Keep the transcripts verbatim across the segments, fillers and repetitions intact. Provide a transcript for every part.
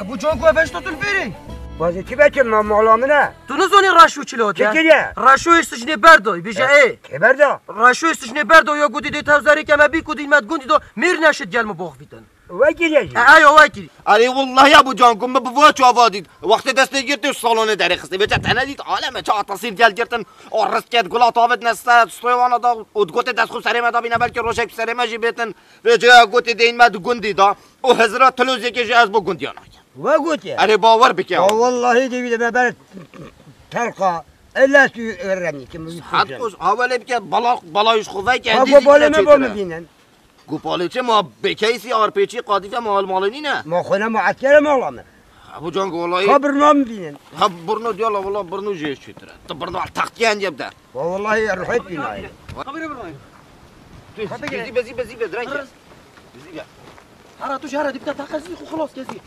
Bu çon ku ev eşto tu li fêrî? Bazê çi beçim, ma mala min e. Tu nizanî Reşo çi li hatiye? Çi kiriye? Reşoyê sicnê berdoy, bêje ê. Kê berda? Reşoyê sicnê berdoy ya gotî dê tewzerê ke me bî ku dîn me di gundî de mêr neşit gel min boxvîtin. Wekî lejî. E, eyo wekî. Erê, wellahî Ebû Can, ku min bi va çava dît. Wextê destê girtê ji salonê derêxistê. Vêca te nedît, aleme ça tesîr gel girtin. O rist ket, gula tavêtine ser, stoyê wana da û digotê dest xwe serê me da bîne, belkî rojek bi serê me jî bêtin. Vêca gotê dêyîn me di gundî da. Û hizira tilozekê jî ez bo gundiya nakim. We gotiye. Erê, bawer bike. Ya wellahî dê wî de me ber terqa. Ella tu remî kim. Hat kos, ha welê bike, bala, bala ji xwe veke. Ha, go balê me bo min bînin. Gopalê çi ma bêkeysî arpêçî qadîfe ma almalê nîne? Ma xwe ne ma etkere mala me. Ha, bu can golayî. Ha, birna min bînin. Ha, birno diyala wala birno jê çêtir e. Tu birna textiyen diye bide. Wa wallahî ruhet bînayê. Habire birna. Bezî, bezî, bezî be, direk. Bezî be. Hara tu jara dipte taqe zî xwe xelas kezî.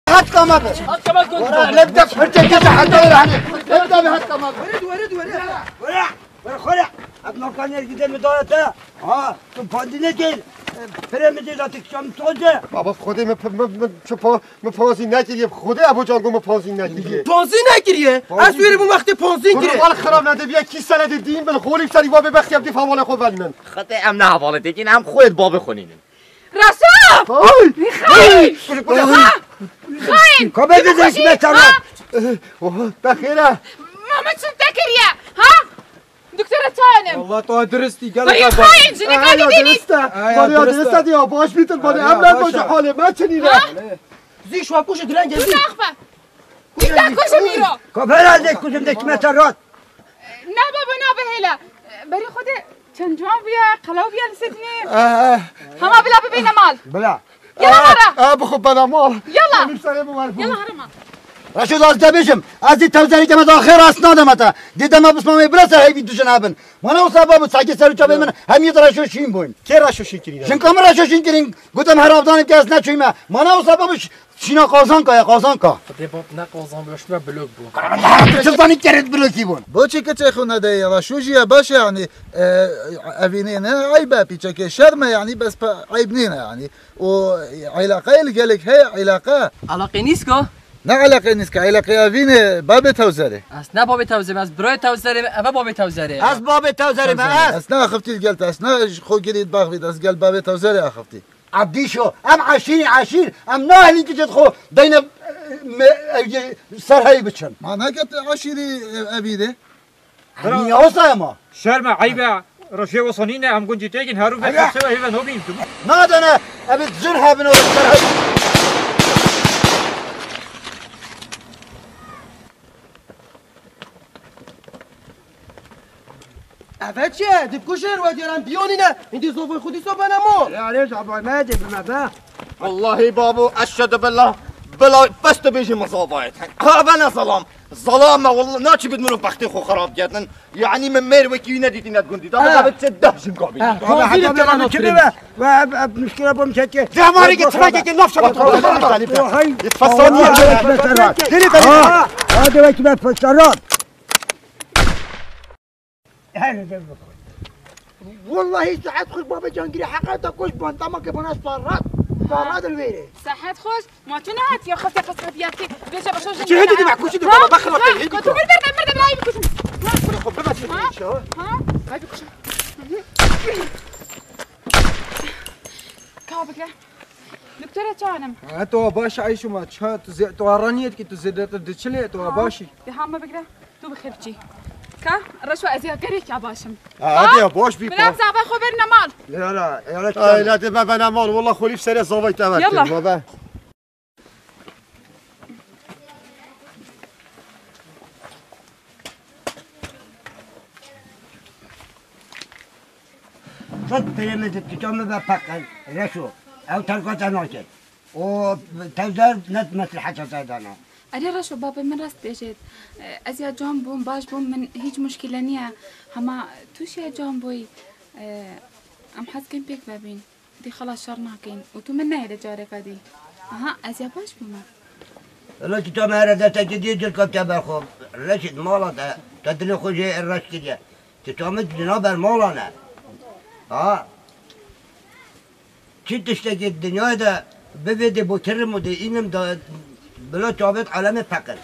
Hetka me be. Hetka me be. Were, lebde pirçe kese heta were hani. Lebde be hetka me be. Were, were, were. Were, were, xore. Ev nakan yer gide mi daye te. Ha, tu pandine gel. Pire mi de latik çam toze. Baba, Xwedê mi, mi, mi, çi pa, mi pazî nekiriye. Xwedê Ebû Can go mi pazî nekiriye. Pazî nekiriye? Ez wêrê bû wextê pazî kiriye. Mal xirab nedibiye, kî sene de dîn bil, xolî serî va be bextê ev dî famalê xwe velmen. Xwedê em ne hevalê tekin, em xwed babê xwe nînin. Reşo! Ay! Xain! Ay! Xain! Xain! Ka bê Dikujî, dizin ki ha? Oha, te xêr e? Ma min çi te kiriye? Ha? Doktora çanim. Wallah tu diristî, gel. Ay, xain, jineka didînî. Ay, ya, dirist e. Ay, ya, dirist e diya, baş bîtin, bari em ne baş halê me çinî ne. Ha? Zî şwa kuşu direnge zî. Dur, axfe. Îta kuşu mîro. Ka bera de kuşum de kime serrat. Ne baba, ne behêle. Berî xwe de çend ciwan bûye, qelaw bûye li Sydney. Eh, eh. Hema bila bibêne mal. Bila. Yala, eh, hara. Eh, bixwe bela mal. Yala. Yala, hara mal. Reşo, ez dibêjim, ez dî tewzerî keme da xêr ez nademe te. Dê dema bismamê bila ser heyvî du jin hebin. Mana wisa bab, sakê ser û çavê min hemî de Reşo şîn bûn. Kê Reşo şîn kirî? Jinka min Reşo şîn kirîn. Gotim her avdanê ke ez neçûyme. Mana wisa bab, şîna qazanka ye, qazanka. Xwedê bab ne qazan bû, şime blok bû. Çi zanî kerê blokî bûn. Boçî keçê xwe nedeyê, Reşo jî ye baş e, yanî, e, evînê ne eyb e, pîçekê şerm e, yanî bes pe eyb nîne, yanî. O îlaqeyê li gelek heye, îlaqe. Îlaqê nîska? Ne îlaqê nîska, îlaqê evînê, babê tewzerê. Ez ne babê tewzerê, ez birayê tewzerê, eve babê tewzerê. Ez babê tewzerê me, ez. Ez ne axivtî li gel te, ez ne ji xwe girî baxvî, ez gel babê tewzerê axivtî. Ebdîşo, em eşîrî eşîr, em nahelî kicet xwe deyne, me, ev, ser hey biçin. Ma neket eşîrî, e, evînê? Niye olsa ama? Şerme, eybe, Reşê wisa nîne, em guncî têkin, her û vê hepse ve hêve nobîn. Nadene, evet, zür hebin o, zür hebin. Evet çi? Dikuşin, we diyar em biyonîne. Hindi zovay xwe dîsa bene mo. Ya, rêz abay me de bime be. Wallahî babo, eşhedü billah, bila pes tu bêjî min zavayê te. Ha, bene zalam. Zalam me, wallah, naçî bid mirov bextê xwe xirab kerdin. Yanî min mêr wekî wî nedîtî ne gundî. Da bida bit çi deh jin kabî. Baba, heta bira çi be? Ve ev, ev muşkila bom çeke. Deh marî ki tfekeke nafşa bit. Hay. Fasaniye. Deri deri. Ha, hadi wekî be fasarat. Her de bixwe. Wallahî saet xweş baba Cangirî heqa te koş bantama ke bana sarat. Sarat li vêrê. Saet xweş. Ma tu nehatiye xwestê qismet yaptî. Bêje başa jin. Çi hedi dî me kuşî dî baba baxla te. Ka tu bir derde bir de layî bikuşim. Xwe xwe bebe çi çi ha? Ha? Ay bikuşim. Ka bikle. Doktora çanim. Ha, tu baş ay şuma ça tu zê tu araniyet ki tu zêdetir diçilê tu başî. Di hama bikle. Tu bi xêr biçî. Ka, Reşo ez ya gerek ya başim. Ha, hadi ya, baş bî. Bila zava xwe berine mal. Yala, yala. Ay, la de bebe ne mal, walla xolîf sere zavay te ver. Yalla. Bebe. Sed pere me de tuta me ve peqel, Reşo. Ew terka te nake. O tewzer net mesleheta te dana. Erê Reşo, babê min rast bêjêt. Ez ya can bûm, baş bûm, min hîç muşkîle niye. Hema tu şiya can bûyî. Em hez kên pêk vebîn. Dî xelas şer nakên. Û tu min nehêle careka dî. Aha, ez ya baş bûme. Ela tu tam here desteke dî cir ketiye ber xwe. Reşîd mala te, te dilê xwe jê reş kiriye. Tu tam tu dina ber mala ne. Ha? Çi tiştekê di dinyayê de bivê dê botirim û dê înim da bila çavêt alemê peqin.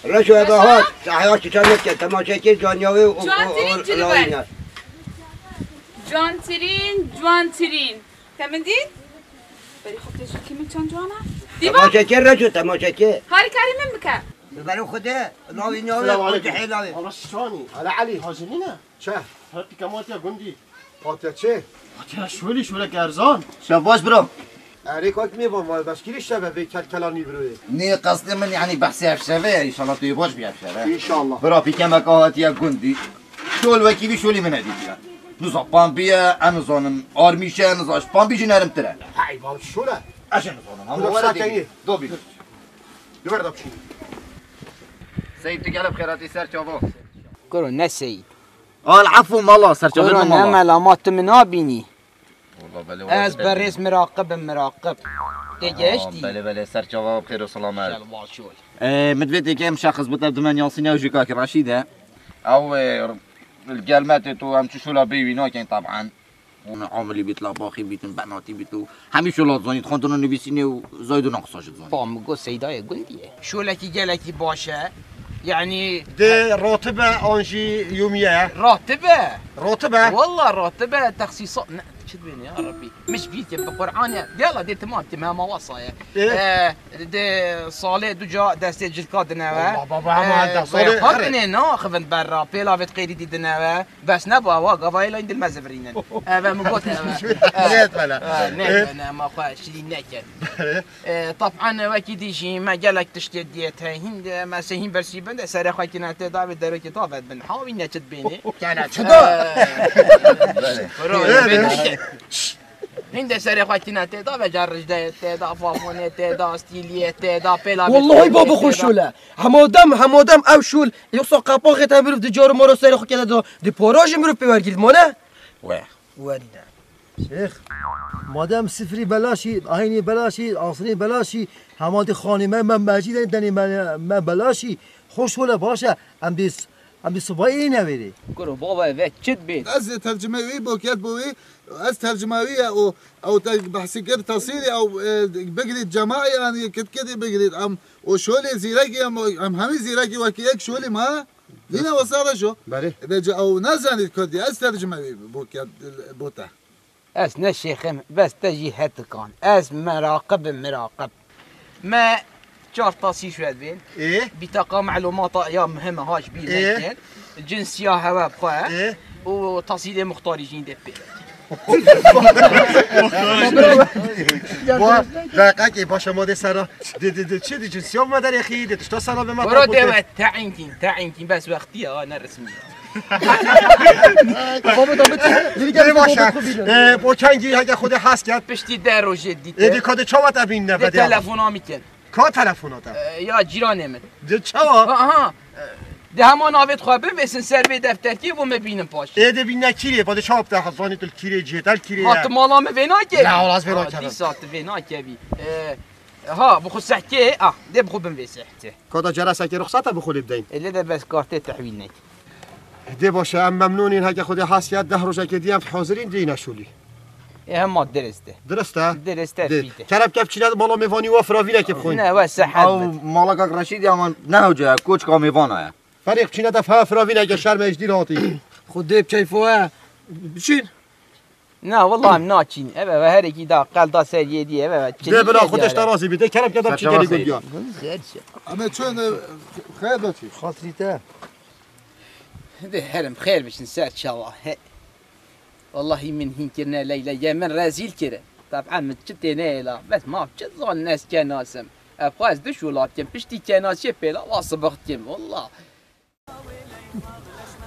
Reşo eve hat, sahaya çiçan neke, temaşekê caniyavê û, û, Ciwantirîn û, cilwek. Lawînya. Ciwantirîn, ciwantirîn. Te min dît? Berî xwe tê ji kî min çend ciwan e? Dî bak. Temaşekê reşo, temaşekê. Harîkarî min bike. Bi berê Xwedê, lawînya wê, Selamun aleyküm. Xwedê hê lawê. Ala Şişanî. Ala Elî. Hacî nîne? Çe? Her pîka me hatiye gundî. Hatiye çi? Hatiye şolî, şolek erzan. Şev baş bro. Erê kak mêvan, vay beşkirî şeve vê kelkelanî bro. Nê qestê min, yanî behsê ev şeve ye, înşallah tu yê baş bî ev şeve. Înşallah. Bira pîke me ka hatiye gundî. Şol wekî vî şolî min nedîtiye. Niza pambî ye, ez nizanim armîş e, niza ji pambî jî nerimtir e. Hey, bal şole. Ez jî nizanim, hema were dê. Do bî. Li wer de biçî. Seyîd, tu gelek xêratî ser çava. Kuro ne Seyîd. Al efû mala, serçavê Kuro min ne mala. Mela, ma tu min nabînî. Walla belê Ez wazî berêz miraqib im, miraqib. Tê Aa, geştî? Belê, belê, serçava xêr û selamet. Şel baş ol. Ee, min divê têkê em şexs bite, dimen Yasîn ew jî kakî Reşîd e. Ew, e, li gel me tê tu, em çi şûla bê wî nakin taban. Hûn amilî bît, labaxî bît, benatî bît û hemî şola dizanît, xwendin û nivîsînê û zayid û naqisa jî dizanît. Pa min got Seydayê gundî ye. Şolekî gelekî baş e. Yanî Dê ratibe an jî yûmiye? Ratibe. Ratibe? Walla ratibe, texsîsat ne, çi dibêne ya Rebbî? Min ji bîr kir bi Qur'anê. Dê la dê timam tim hema wasa ye. Ê? E, dê salê du ca destê cilka dinewe. Allah baba, hema E, heta salê xwe xerê. Dinê naxivin berra, pêlavê qêrî dî dinewe. Bes nebû ewa, gava hêla îndil me zivirînin. Eve min got eve. Niyet bela. Ha, ne, ne, ne, ma xwe şirîn neke. E, taban wekî dî jî me gelek tiştê diyet heye. Hîn de, me se hîn bersî bin de serê xwe kine tê da ve derokê da vedbin. Hawî ne çi dibênê. Kene çi da? Bro, Evet. Bênî ke. Hîn de serê xwe kine tê da ve carrijde tê da, fafonê tê da, stîliyê tê da, pêla Wallahî baba xwe şûl e. Hema dem, hema dem ew şûl. Yoksa qapaxê te mirov di car û mara serê xwe kene da. Di para jî mirov pê wergî dimane. Weh. Werîne. Şêx, madem sifrî belaşî, aynî belaşî, asrî belaşî, hema di xanî me, me mecî de denê me, me belaşî, xweş wele baş e, em dê s-, em dê sibayê newêrê. Kuro baba ve çi dibê? Ez tercüme wî boket bo wî, ez tercüme wî ye û ew te behsî kir tesîrî ew, e, bigirît cemaî yanî kit kidî bigirît em û şolê zîrekî em, em hemî zîrekî wekî yek şolî me. Nîne wesa reşo. Berê. De ci ew nezanît kurdî, ez tercüme wî bo ke-, bo te. Ez ne şêxim, bes te jî hetikan. Ez meraqib im, miraqib. Me çar tasî şwed bên. Ê? Bîtaqa melûmata ya muhim haş bî Ê? Nekin. Cinsiya hewe bi xwe. Ê? Û tasîlê muxtarî jî dê pê. Wa, deqekê başa ma dê sera. Dê, dê, dê, çi dê cinsiya me derêxî, dê tişta sera be me Wero dê we te'inkîn, te'inkîn, bes wextî ya, ne resmî ya. Baba da biçin, Dê başa. Ee, bo çengî heke Xwedê hes ket. Piştî de rojê dîte. Ê dê ka dê çawa te bîn ne Dê bedê ya? Telefona mi ken. Ka telefona te? Ee, ya cîranê min. Dê çawa? Aha. Di hema navê xwe bivêsin ser vê defterkê bo me bînin paşê. Ê dê bîne kîrê, ba dê çawa bite hezanî tu li kîrê cihê te li kîrê ye. Hatim mala min vê nake. Ne, wala ez vê Aa, nakerim. Dîsa tu vê nakevî. Ee, ha, bi xwe sehkê, ah, dê bi xwe bin vê sehkê. Ka da cere sekê ruxsat e bi xwe lê bideyin. Ê lê de bes kartê tehwîl nek. Dê baş e, em memnûn in, heke Xwedê has ya, deh rojekê dî em hazir in, dê yîne şûlî. Ê hema dirist e. Dirist e? Dirist e, Dê. Fît e. Kerem ke biçîne mala mêvanî we firavîneke bixwin. Ne, we sehet Ew bit. Mala kak Reşîdî ama ne hewce ye, koçka mêvana ye. Ferê biçîne de fe firavîneke şerme ji dîr hatî. Xwedê bi keyfo e. Biçîn. Na, wela em naçîn. Eve ve herekî da qel da ser yê dî, eve ve çinî Dê bila yê Xwedê diyare. Ji te razî bî. Dê kerem ke de biçî Serçe gelî razî. Gundiya. Gundiya. Ama çön, e, xeyr de çî. Xatirî te. Dê herim xêr biçin ser çawa. He. Wallahî min hîn kirine Leyla, ye min rezîl kirin. Tab'en min çi têne êla. Bes ma çi zan ez kenasim. Ev xwe ez du şûla bikim. Piştî kenasiyê pêla wa sibix dikim. Wallah.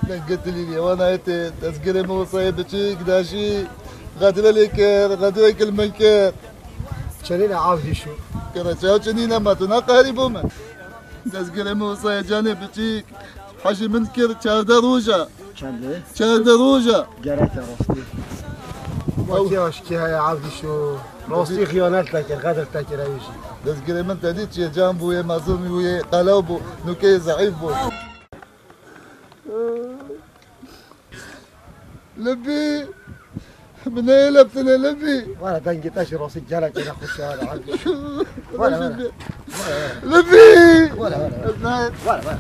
Dengê dilî lê wana ete, dezgirê min wesayê biçîk, daşî, xatirê lê kir, xatirê kil min kir. Çenîne avdî şû. Kira çaw çenîne ma tu naqarî bo min. Dezgirê min wesayê canê biçîk, hejî min kir çardeh roja. Çend e? Çardeh roja. Gerek e rastî. Wekî aşkî heye avdî şû. Rastî xiyanet te kir, xedir te kir ew jî. Dezgirê min te dît çi can bûye, mezin bûye, qelew bû, nûkeyê zeîf bû. Li bî Min neyê leptinê Lebî. Were dengê te jî rastî gelekî ne xweş e, were, hadi. Were, were. Lebî! Were, were, were. Ez nayêm. Were, were.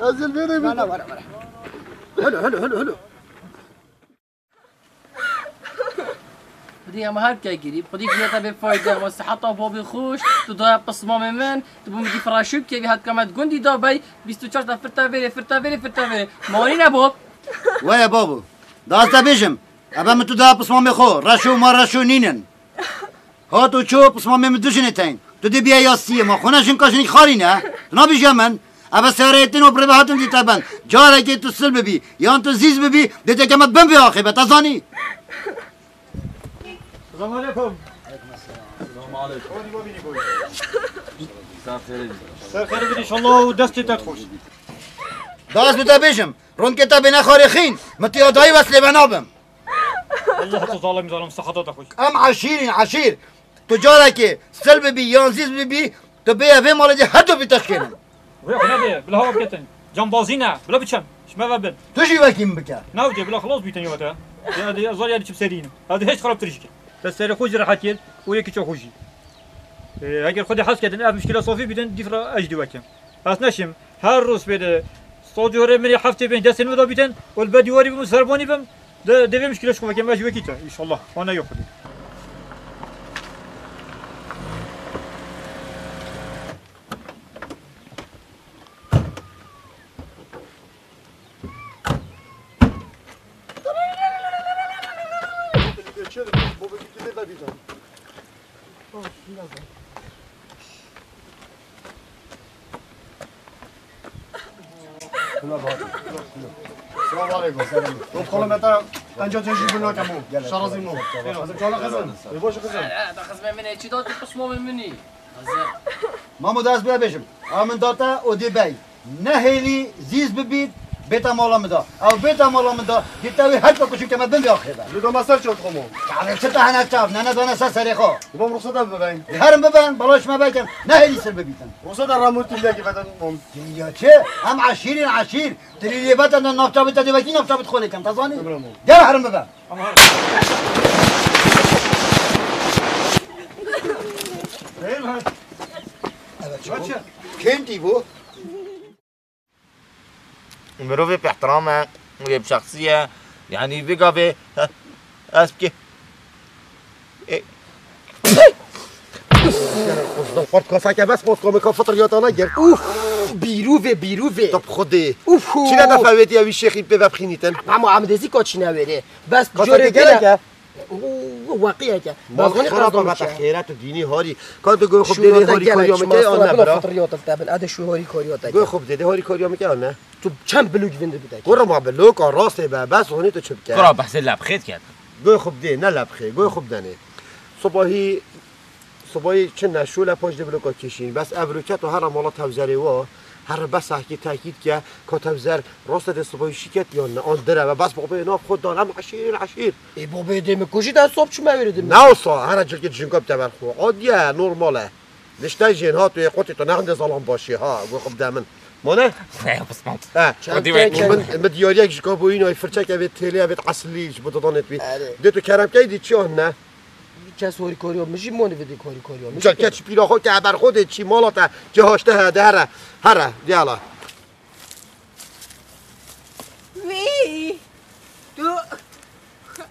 Ez li vê Ne, ne, were, were. Hulu, hulu, hulu, hulu. Xwedî em her ke girî, xwedî giya te bê fayde, ama siheta babê xweş, tu daya pismamê min, tu bû min dî firaşûk kevî, hetka me di gundî da bey, bîst û çar te firte vêrê, firte vêrê, firte vêrê. Marî ne bab. Weye babo. Da ez te bêjim, ebe min tu daya pismamê xwe, reşo ma reşo nînin. Hat û çû, pismamê min du jinê teyn. Tu dê bîya ya siyê ma. Xwena jinka jinik xarî ne. Tu nabêjiya min. Eve seyareyê tîn û bi rê ve hatin dîte ben. Carekê tu sil bibî, yan tu zîz bibî, dê teke me bin vê axê be, te zanî? Selamun aleyküm. Selamun aleyküm. Ser xêrê bî. Ser xêrê bî, inşallah û destê te xweş. Da ez bi te bêjim, ronkê te bêne xarê xîn, min tu ya dayî wes lê ve nabim. Allah tu zalim zalim sahada da xweş. Em eşîr in, eşîr. Tu carekê sil bibî yan zîz bibî, tu bêye vê malê de her du bî te şikênim. Wê xwe nebe, bila hava biketin. Cambazî ne, bila biçem. Şime ve bin. Tu jî wekî min bike. Ne wece, bila xilas bîtin ya te. Ya de zor ya diçim serînim. Hadi hiç xirabtir jike. Te serê xwe jî rehet kir û yekî ço xwe jî. Ee, eger Xwedê hez kedin, ev mişkila safî bidin, dîf re ez dî wekim. Ez neşim, her roz pê de, socû hore min ê heftê bên destên min da bîtin, û li ber dîwarî bim, serbanî bim, de, devê mişkila ji xwe vekim, ez ji wekî te, înşallah. Wana yo Xwedê. Selamun aleyküm. Û kolometa penca tejî bin nakem o. Şarazî mo. Xizim çala xizim. Ê baş xizim. Ê, da xizmê min ê, çi da tu qismomê min î? Xizim. Mamo da ez bê bêjim. A min data o dê bey. Nehêlî zîz bibît, bêta mala min da. Ew bêta mala min da, dîta wî her çav kuşik te me bin vê axê be. Li doma ser çav dixwim o. Çavê çi te hene çav, nene dane ser serê xwe. Dibam ruxseta bibe ben. Herin biben, bala şima bekin, nehêlî sil bibîtin. Ruxseta ramûr tîlekî veten bom. Ya çi? Em eşîr in eşîr. Tilî lê beten de navçavê te dê vekî navçavê xwe lê kem, te zanî? Gel herin biben. Evet, çi? Kêntî bû? Mirovê bi ihtiram e, wê bi şexsî ye. Yanî vê gavê, he, ez bikê. E. Xort kasake bes moskomê ka fitriyatana gir. Uf, bîrûvê, bîrûvê. Top xudê. Uf. Çi ne defewêtiye wî şêxî pê vebxînîtin? Ama em dê zî ka çi newêrê. Bes Kasake jorê gerek bêne. E? Û, û weqiyeke. Mal Bazanî xera qazanmış baba ya. Xêret û dînî harî. Ka tu goy xwe bidê harî koriya min ke, an ne bira? Fitriyat te bin. Ade şu harî koriya te. Goy xwe bidê harî koriya min ke, an ne? Tu çend bilûk vindi bide. Kura ma bilûk, a rastê be, bes honî tu çi bike? Kura behsê lebxê diket. Goy xwe bidê, ne lebxê, goy xwe bidenê. Sibahî, sibahî çi ne, şûle paş de bilûka kêşîn. Bes ev rûçet û hera mala tevzerê wa, here bes ehkî tekîd ke, ka tevzer rastê de sibahî şîket yan ne, an dire ve, bes babê nav xwe dan, em eşîr, eşîr. Ê babê dê min kujî de sob çime wêrê dê min. Ne wisa, here cilkê dijinka bite ber xwe. Adiye, normal e. Dişte jên ha, tu yê qotî tu nexinde zalan başî ha, gu xwe bide min. Mane? He, pismant. He. Çend Hadi teke bek. Min, min diyariyek ji ka boyîn ay firçek evê têlê evê eslî ji bo didanê tu. Erê. Dê tu kerem key dî çi an ne? Kes horî koriya min jî mane vidî horî koriya min jî. Çel keç pîla xwe ke eber xwe dê çî mala te cihaz te he de here. Here, diyala. Wî! Tu,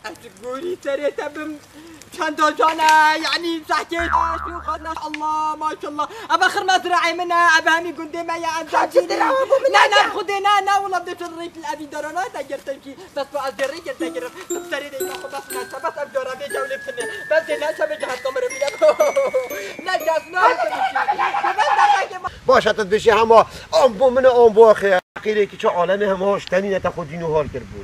ez ji gorî serê te bim çenda can e, yanî zehkê tu xwedna Allah, maşallah. Eva xirma ziraê min e, eva hemî gundê me ye, em Hacı zehkê dira ne. Wa bu min Ne, ne, neke. Xwedê ne, ne, wila bi tu rî pil evî darana te girtin kî, bes bu ez dê rî girte girim. Tu serê de ina xwe bes ne, bes ev dara bê cewlê tine. Bes dê ne, çavê cihat kamera bîne. Ne, gas ne, bes de zehkê ma. Baş e, tu dibêjî hema, an bo min e, an bo axê. Qîrêkî çi alemê hema hoş tenîne te xwe dîn û hal kiribû.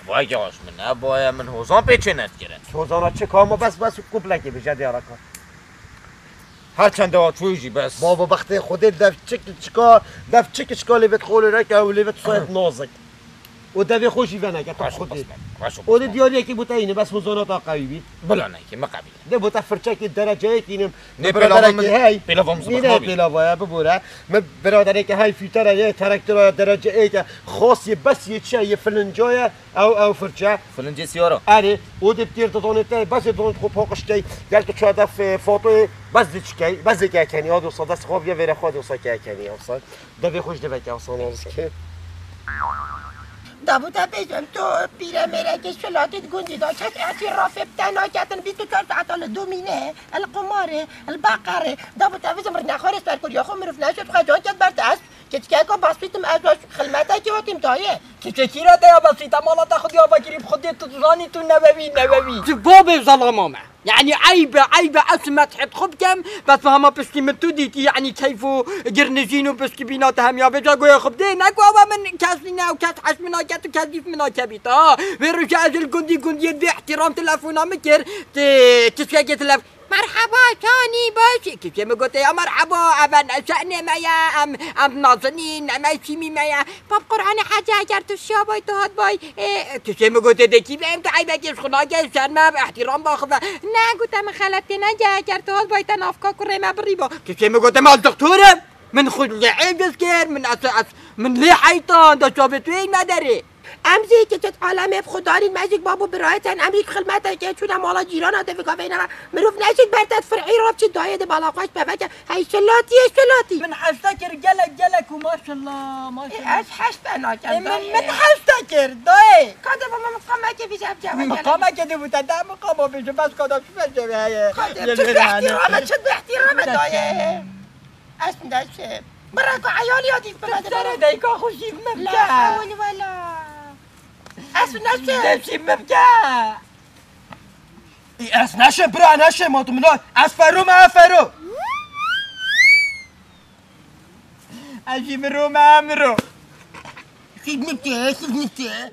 Vay gewaş min, ne boye min hozan pê çê nedkirin. Hozana çi ka, ama bes, bes kuplekê bije diyara ka. Her çende wa çû jî bes. Babo bextê Xwedê dev çik çika, dev çik çika lê vet xolê reke û lê vet soyet nazik. û devê xwe jî veneke, tu Xweş xwe û dê. Qismet, xweş û O de qismet. diyariyekî bo te înim, bes hozana ta qewî bî. Bila neyke, me qebîle. De bo te firçekî dereceyek înim. Nê, Bi pêlava biraderekî min, hey. pêlava min zû Nî ne xwe nabî. Pêlava ye, bibore. Me biraderekî hey fîtera ye, terektera ye, dereceyeke xas ye, bes ye çi ye, ye filinca ye, ew, ew firçe. Filincê siyara. Erê, o de têr didonê te, bes ê didonê xwe paqij key. Gel tu çawa def, e, fotoyê, bes de çi key, bes de key kenî, ya dosa dest xwe bîye vêre xwe dosa key kenî, ya sa. Devê xwe ji deveke asan naz ke. Dabû te bêjim, tu pîre mêrekê şilatî di gundî de kes îtîrafê bi te naketin, bîst û çar saeta li domîne, li qumarê, li beqerê. Dabû te bêjim, rîna xwe rê ser kiriya xwe mirov neşê dixwe can ket ber dest. Keçikeka basîtim ez xilmetekê hatîm dayê. Keçekî re te ya basîta mala te xwedî ava kirî bi xwedî tu zanî tu newewî, newewî. Tu babê zelama me. Yani eyb e, eyb e, ez methet xwe bikem, bes hema piştî min tu dîtî, yani keyf û girnijîn û piştî bîna te hemiya vêca goya xwe bidê, ne ku ewa min kes nîne û kes heş min naket û kes dîf min nakebît, ha. Vê roja ez li gundî gundiyê bê ihtiram telefona min kir, ti, ti şekê telef-, merheba, çanî, başî? Kişê min gote, ya merheba, eve ne şenê me ye, em, em nazinîn, ne me şîmî me ye. Bab Qur'anê hecî eger tu şiya bay, tu hat bay, e, tu şê min gotê de kî be, em tu eybekê ji xwe nake, şerme, bi ihtiram baxive. Ne, gote min xeletê neke, eger tu hat bay te navka kurê me birî ba. Tu şê min gote min ez doktor im. Min xwe lê êgiz kir, min ez, ez, min lê heytan, da çavê tu ê me derê. Em jî keçet alemê bi xwe darîn, me jî bab û birayê ten, em jî xilmeteke çûne mala cîrana de vika veyna. Mirov neşik ber te fir'î rav çi dayê de bala xweş peveke. Hey şilatî, hey şilatî. Min hesta kir gelek gelek û maşallah, maşallah. E, ez hesta nakem Ê, min, dayê. Min hesta kir dayê. Ka de baba min qameke bîje ev cewekele. Min qameke de bûte, de min qama bêje, bes ka da çi ber cewê heye. Ka de çi bi ihtirame, çi bi ihtirame dayê. Ez neşim. Bira ku eyalî ya dît bime de. Serê deyka xwe jî min La ke. Hewle wela. Ez neşim. Deşî min ke. Ê, ez neşe, bira, neşe, ma tu min a-, ez fero me, ez fero. Ez jî miro me, miro. Siz nifte, siz nifte.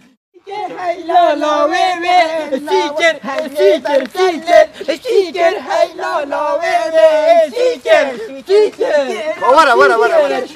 Hey la la wê wê, sikir, sikir, sikir, sikir, hey la la wê wê, sikir, sikir. Were, were, were, were.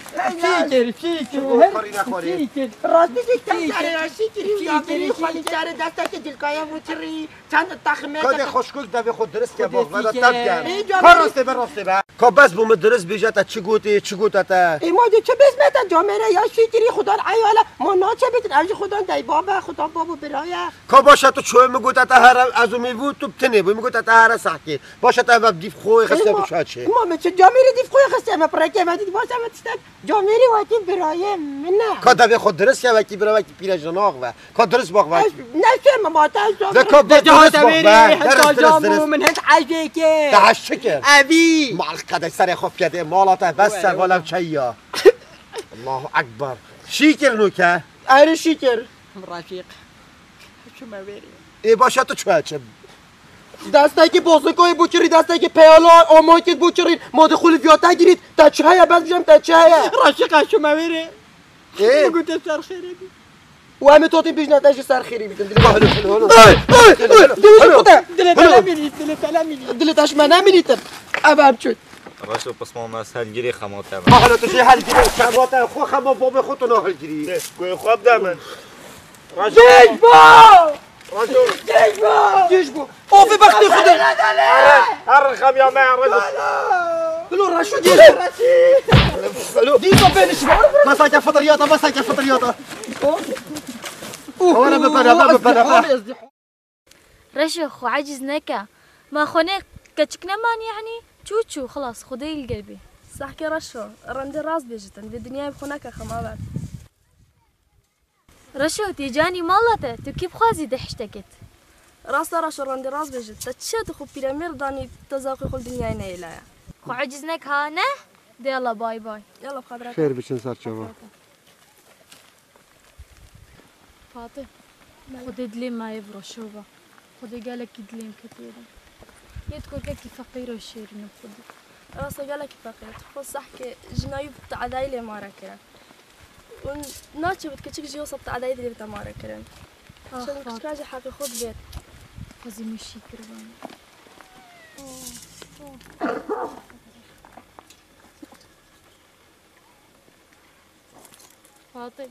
Sikir, sikir, O karî nexwarê. Sikir. Rastî jî kemkarê ya şîkirî û ya birî xwelî çare destekê dilkaya û çirî. Çend taxmê Ka de xweşkok devê xwe dirist ke, Xwedê bak, veda fîke. Tep ke. Ê, Ka canım. Rastê be, rastê be. Ka bes bû min dirist bêje, te çi gotê, çi gote te? Ê, ma de çi bes me te camêre ya şîkirî xudan eyale. Ma naçe bitin, ev jî xudan deyba be, xudan bab û bira ye. Ka baş e, tu çoyê min gote te here, ez û mêvû, tu bi tinê bû, min gote te here sehkê. Baş e, te ev dîf xwe xistiye Ê, ma, tu çaçê. Ma min çi camêrê dîf xwe xistiye, me pireke me dît, baş e, me tiştek. Camêrî wekî birayê min e. Ka devê xwe dirist ke, wekî bira, wekî pîre jinax ve. Ka dirist bak ve. Ez neşe me mate ez De ka De dirist cehate bak verî, ve. Heta Dirist, dirist, camû dirist. Min hind hecê ke. Te heş çi kir? Evî. Mal qedek serê xwe piyedê, mala te bes Were, se, were. Velev çeya. Allahu Ekber. Şî kir nûke. Erê şî kir. Rafiq. Çime verî. Ê başa tu çuya çi? Destekî bozikoyê bû kirî, destekî peyala amakêt bû kirî. Ma di xulî viyata girît. Te çi heye, bes bijem te çi heye? Raşiqa şûme wê rê. Ê? Min gote ser xêrê bî. Û em ê totî bijne te jî ser xêrî bîtin. Dilê te. Ay, ay, ay, dilê te. Dilê te nemînît, dilê te nemînît. Dilê te ji me nemînîtin. Ev em çûn. Reşo pisma me ser girê xemate me. Bahane tu jê her girê xemate xwe xema babê xwe tu nahil girî. Dê, goyê xwe bide min. Raşo. Dêj bo! Raşo. Dêj bo! Dêj bo! Ofê bextê xwe de! Her, her xem ya me, her. Bilo Raşo dêj bo! Bilo. Dîsa bênişme. Masake fıtıriyata, masake fıtıriyata. Wala bibere, bibere. Reşo, xwe eciz neke. Ma xwe nê keçik neman yani? Çû çû, xilas, Xwedê li gel bî. Sehke Reşo, rendê rast bêjitin, vê dinyayê bi xwe neke xemaver. Reşo, tê canî mala te, tu kî bixwazî di hiştekê? Rast e Reşo, rendê rast bêjit, te çiya tu xwe pîremêr danî, te zaxê xwe li dinyayê neyêlaya. Xwe eciz neke ha, ne? De yala bay bay. Yala bi xatirê te. Xêr biçin ser çava. Fatih, Xwedê dilê me yê bi Reşo be. Xwedê gelekî dilê min ketiye de. Yê kurkekî feqîr û şêrîn e Xwedê. Rasta gelekî feqîr e. Tu xwe sehkê jinayî bi teadayî lê mare kirin. Û naçe bi kiçik jî wisa bi teadayî dilê bi te mare kirin. Ax, Şerin Fatih. Kiçika jî heqê xwe dibêt. Xwezî min şî kiribane. Fatih.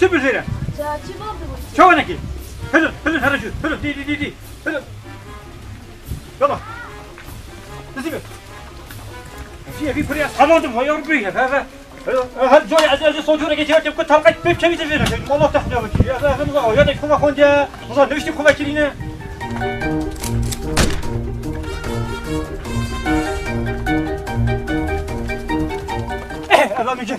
Çi bijêre? Ya çi bab dibû? Çawa nekî? Hilin, hilin, here jû. Hilin, dî, dî, dî, dî. Hilin. Yala. Dizî be. Fîye fî pirî ez xelandim, vay Rabbi, he, he, he. Her coy ez, ez son cûre geçiyor ki, ku talqet pep çevi de verir. Allah tahta vekili. Ya, ya, ya, ya, ya, kuva konca. Ulan ne işte kuva kirine. Eh, Allah mücür.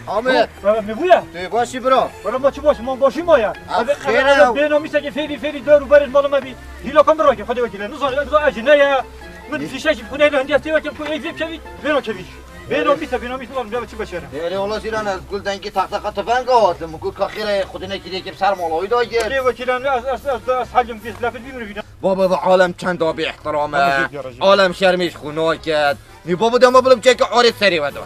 Ahmet. Ya, ne bu ya? Tu başî bira? Bira ma çi baş, ma başî ma ya. Ah, xêr e. Bêno mise ki fêrî, fêrî dor û berê mala me bî. Hîla kan bira ki, Xwedê wekîle. Nizan, ez acı ne ya? Min fîşe jî xunê le hindiya tê wekî ku ey vê çevî, bêno çevî. Bêno mise, bêno mise, lan, bira çi başere. Erê, ola zîran ez gul dengî taxta xwe tifenga hatim. Gul ka xêr e, Xwedê nekî lê ki ser mala wî da gir. Xwedê wekîle, ez, ez, ez, ez halim biz lafet bî min vîna. Baba, bi alem çend da bêihtiram e. Alem şermê ji xwe naket. Nî baba, dema bilim çeke arê serê we da.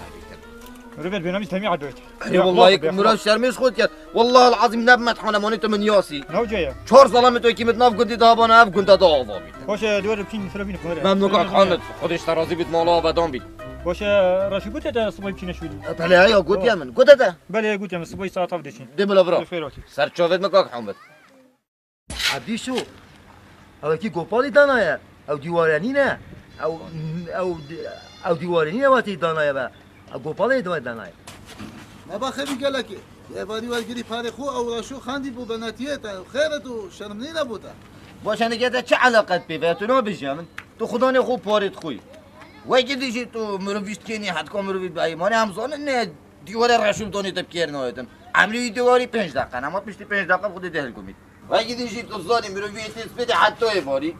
Ribet bênamî temî adot. Erê, wellahî ku Murat şermê ji xwe diket. Wellahil azîm ne bi methanemanê tu min yasî. Nav caya? Çar zelamê tu wekî min di nav gundê de hebana, ev gunda da ava bît. Baş e, duwar bikîn, sira bîn xwere. Memnun kak Hamid, Xwedê ji te razî bît, mala ava dan bît. Baş e, Reşî gote te sibay bikîne şûlî. E, belê, ya gotiye min. Gote te? Belê, gotiye min, sibay saet av deçin. Dê bila bira. Xêr wekî. Ser çavêt min kak Hamid. Ebdî şo. Ew wekî gopalî danaye. Ew dîware nîne. Ew, ew, ew dîware nîne, watî danaye be. Ew gopalê danaye. Me baxivî gelekê. Êvarî wergirî parê xwe ew Reşo xendî bû benetiyê te. Xêr e tu şerm nîne bû te. Baş e, nike te çi eleqet pê ve? Tu nabêje min. Tu xudanê xwe parê dixwî. Wekî dijî tu mirovî dikênî hetka mirovî beymanê em zanin ne dîware Reşo danê te bi kêr nayêtim. Emrî wî dîwarî pênc deqe. Nema piştî pênc deqe xwedê de hilkumît. Wekî din jî tu zanî, mirovî yê tê spêdê heta êvarî,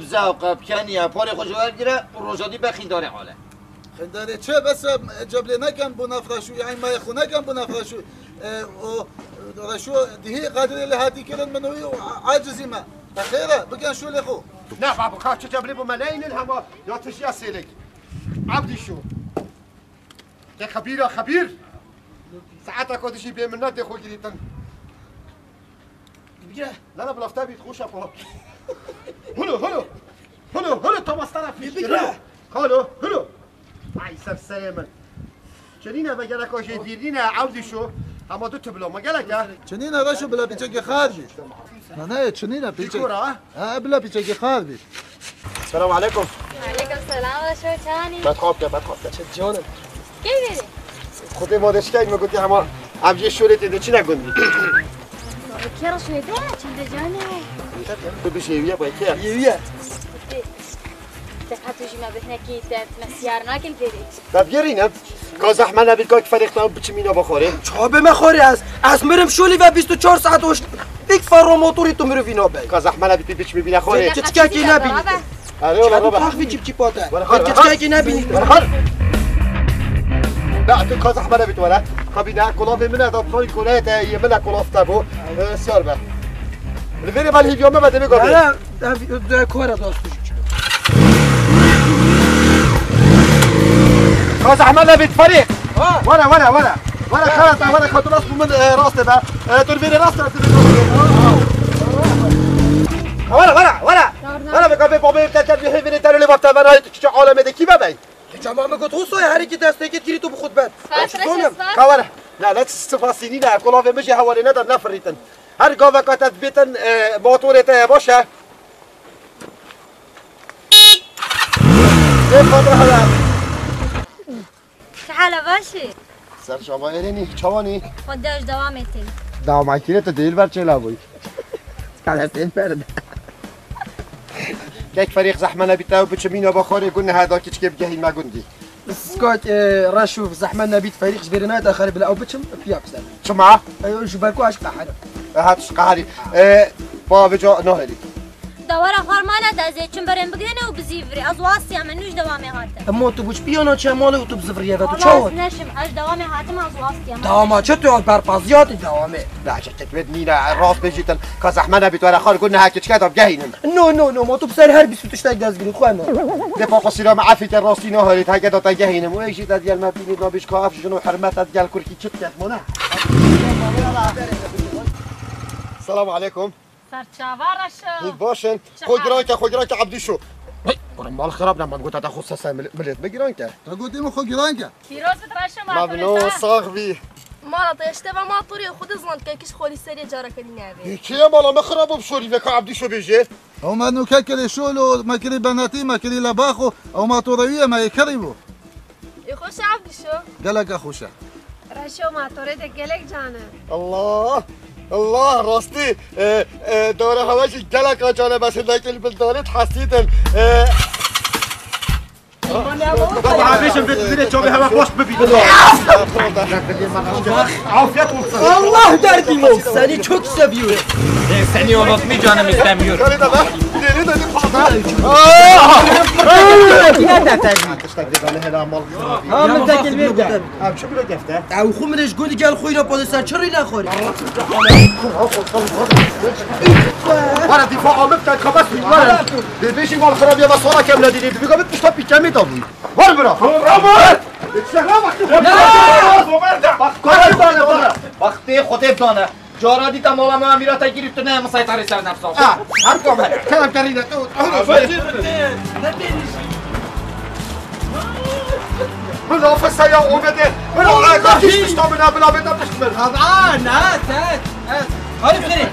bi zewq e, bi kenî ye, parê xwe ji we gire û roja dî be xîndarê hale. Xîndarê çi? Bes e, ceblê nekem bo nefreşû, yanî mayê xwe nekem bo nefreşû. E, o, reşo dihê qedirê li hatî kirin min wî û acizî me. Te xêr e, bikin şûlê xwe. Ne babo, ka çi ceblê bo me neynin hema ya tişiya sêlek. Abdî şo. Te xebîra xebîr. Saeta ku dijî bê min ne dê xwe girîtin. Bigire. Lala bi lafta bît xweşa pa. Hulu, hulu. Hulu, hulu, tamastara fîş. Bigire. Hulu, hulu. Ay ser serê min. Çinîne ve gereka jê dîrîne, ew dîşo. Hema du tiblo me gerek e. Çinîne reşo bila piçekê xar bî. Ne, ne, çinîne piçek. Dîkora. Ha, bila piçekê xar bî. Selam aleykum. Aleykum selam, Reşo, çanî? Betxap ke, betxap ke. Çi canım? Key verî? Xwedê ma de şikayet me gotiye hema em jê şûlê tê de çi ne gundî. Kê Reşo tê, çende canê? Tu bişêwiye pay kê? Yewiye. Te qet tu jî me bihnekî te me siyar nakin verî. Te bigêrîne. Ka zehme nebît, ka ferîq te biçim îna bixwarê. Çawa bê me xwarê ez? Ez mirim şûlî ve bîst û çar saet hoş. Bik ferro motorî tu mirovî nabey. Ka zehme nebît, tu biçimî bîne xwarê. Çiçkekî nebînî. Erê, ola, baba. Taxvî çip çipate. Were xar, were xar. Çiçkekî nebînî. Were xar. Be, tu ka zehme nebît were. Ka bîne, kulavê min e, da, kolayê te, yê min e, kulav te bo. E, siyar be. Li vêrê ben hîviya me be, demê ka bê. Were. Ev, ev, kore dostum. Ka zehmet nebît, Ferîq. Ha. Were, were, were. Were, xelet, were, ka tu rast bû min, e, rastê be. E, tu li vêrê rast e, tu li vêrê rast e. Were, were, were. Were, be, ka vê babê te, te, vê, vê, te, lê bab te, were, tu çiçe alemê de kî be bey? Çama min got, Husay, herî ki destê kit girî tu bi xutbet. Spas, Reşo, spas. Ka were. Ne, ne, spas nîne, kolavê min jî hevalê neda nefirîtin. Her gaveka te dibêtin, e, motorê te ye, baş e. Ê, Fatih hele. Çi hal e, baş î? Ser çava êrênî, çawanî? Xwedê ji dewamê tê. Dewama kîrê tu dêl ber çêla bûyî. Kale sên perde. Kek Ferîq zehme nebî te û biçimîna baxarê gund nehe da kiçikê bigehîn me gundî. Skak, e, Reşo, zehmet nebît Ferîq ji vêrê nayê te xerî bila ew biçim piya biser. Çima? E, ji ber ku ez qeherim. E, ha, tu ji qeherî. E, pa vêca nahêlî. Dawara xwarmana de ez ê çim berên bigihîne û bizîvirê. Ez wastiya min nû ji dewamê hatim. Emo tu bû ji piya naçe malê û tu biziviriye ve tu çawa? Ez neşim, ez ji dewamê hatim, ez wastiya min. Dewama çi tu berpaziya tu dewamê. La, çekek wê nîne, rast bêjîtin. Ka zehme nebît were xar gund nehe kiçike da bigehînin. No, no, no, ma tu bi ser her bîst û tiştek dest girî, xwe no. Dê pa xwe sîra me efî te rastî nahêlît, heke da te gehînim. Wê jî te digel me bînî, nabîj ka ev jin û hermet te digel kurkî çi diket, mane? Selamu aleykum. Serçava Reşo. Hîn baş in. Çi hal? Xwe giran ke, xwe giran ke Ebdî şo. Hey, oğlum mal xirab ne, man gota te xwe sese mil-, millet me giran ke. Te gotî min xwe giran ke. Pîroz bit Reşo, ma mevno sax bî. Mala te işte ve ma torê xwe de zand ke kiş xolî serê cara kedî neve. Kê ye mala me xirab bû şolî veka Abdî şo bêje. Ew me nûke kirî şol û me kirî benetî, me kirî lebax û ew ma torewî ye me yê kirî bû. Ê xweş e Abdî şo. Gelek e xweş e. Reşo ma torê de gelek can e. Allah! Allah! Rastî, e, e, dore hewe jî gelek a can e, bes hindek li bildanê hesîtin. E, Baba, bêjim vê, vê çavê hewe baş bibî. Afiyet olsun. Allah derdim olsun. Seni çok seviyorum. E, seni unutmayacağım istemiyorum. Nerede be? Nerede bir fazla? Aa! Yine de tabii. İşte bir tane helal mal. Ha, min tekil bir de. Abi, şu bile defter. Ew xwe min ê ji gulî gel xwe îna pade ser çi rî nexwarî? Were dîfa amir te kabas wî were. Dê bêjî mal xirabiya me sala kem nedînê. Dibî gabit pişta pîkemê da bûyî. Were bira. Robert! Bak, bak, bak, bak. Bak, tê xwe tê dane. Cara dîta mala me mîra te girî tu ne misaytarî ser nefsa xwe. Ha, her ku me. Kerem kerî de. Min afisa ya omede. Min afisa pişta min, min afisa pişta min. Aa, ne, sen, sen. Hadi seni.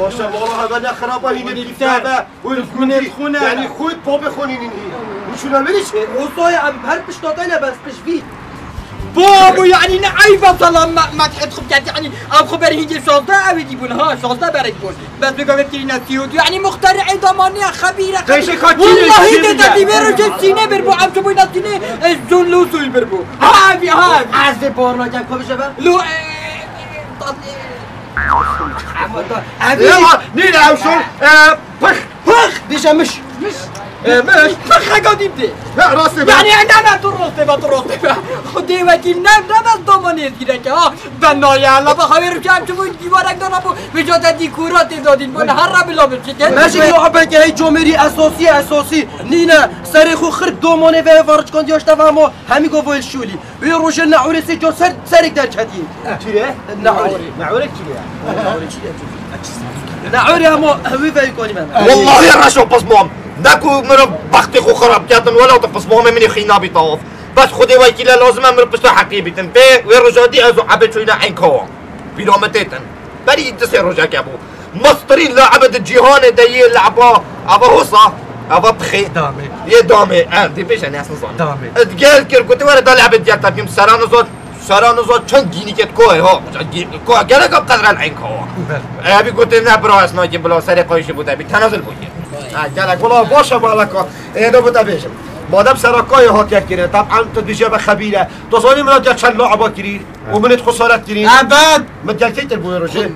Başa, vallahi ben ne xiraba hîne bîfte be. Wî min xwe ne. Yani xwe babê xwe nînin hî. Wî çûna min îşe. Osa ya em her pişta te ne bes pişt vî. Babo, yani ne eyb e salam me, me xwe kerd, yani ev xwe ber hîngê şazdeh ew dî bûn, ha, şazdeh berek bûn. Bes bi gavê tirî ne sî û du, yani muxterî edamaniya xebîre, xebîre. Beşe kaçî Wallahi de dî vê rojê sîne bir bû, em çi bûyna sîne, e, zon lo soy bir bû. Ha, ev, ha, ev. Ez de barna gel, ko bije be? Lo, e, e, e, tatlı. Ama da, ev. E, ha, nîne ev şol, e, pıh. Pıx! Dîşe miş. Miş. E, miş. Pıx heka dîm tê. Ya, rastê be. Yani, e, ne, ne, tu rastê be, tu rastê be. Xwedê wekîl ne, ne bes domanê zîreke, ha. Ben naya, la bak, havê rûçe em çi bû dîwarek dana bû. Vêca te dîkora tê dadîn, bana her re bila biçikin. Me jî yo ebeke hey comêrî esasî, esasî. Nîne, serê xwe xirk domanê ve varçikan diya işte ve ama hemî go voyl şûlî. Wê rojê neûrê sê car ser, serek derketî. Çi ye? Neûrê. Neûrê çi ye? Neûrê hema wî veykonî me. Wallahî reşo pismam. Ne ku mirov bextê xwe xirab ketin, wela tu pismamê min ê xîna bî tawaf. Bes Xwedê wekîle lazim e mirov pişta heqî bîtin. Vê, wê roja dî ez û Ebê çûyne Eynkawa. Bîra min têtin. Berî du sê rojeke bû. Mestirîn laebe di cîhanê de yê le'ba, eva hosa, eva pixê. Damê. Yê damê, ev dê bêje ne, ez nizanim. Damê. Ez gel kir, gote were da le'ebe diya tepîm, sera niza, sera niza çend gînîkê koyê ha. Gî-, koya gerek ab qedren Eynkawa. Ber. Ebi gote ne bira, ez nakî bila serê qayşî bû te bî, tenazil bû ki. Ha, gerek, wala baş e balaka. Ê, da bû te bêjim. Madem sera koyê hatiye kirin, tab em tu dije be xebîre. Tu zanî min hatiye çend laeba kirî, û min ê xesaret kirî. Ebed. Min gel keytir bû rojê.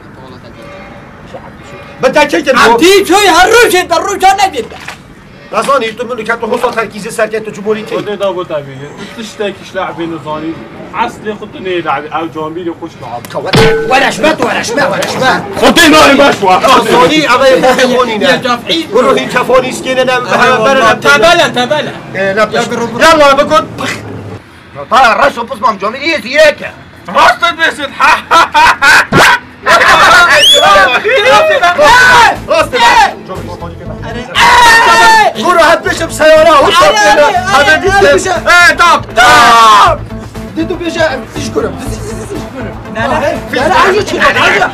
Bi te çi kiribû? Abdî çoy her rojê de roja nedîte. Nezanî tu min ket tu hosta terkîzê serkê tu cumhurî tê. Xwedê da bû te bî. Tu tiştekî ji le'bê nizanî. Eslê xwe tu nê le'bê. Ew camîrê xwe ji le'bê. Wereşme, wereşme, wereşme. Xwedê nayê beş wa. Nezanî, ev ê xwe xonî ne. Guru hî kefonî skêne ne, heve bere ne. Tebele, tebele. E, ne pişt. Yalla, bi got. Baya reş û pismam camîrî yê zîrek e. Rast dibêjin. Rast e. Kuro hep pişim seyara, hop, hop, hadi, hadi, hadi, hadi. E, tamam, tamam. Dê tu bêje, diş kurim. Diş, diş, diş, diş kurim. Ne, ne? Yara, ajo çi? Ajo.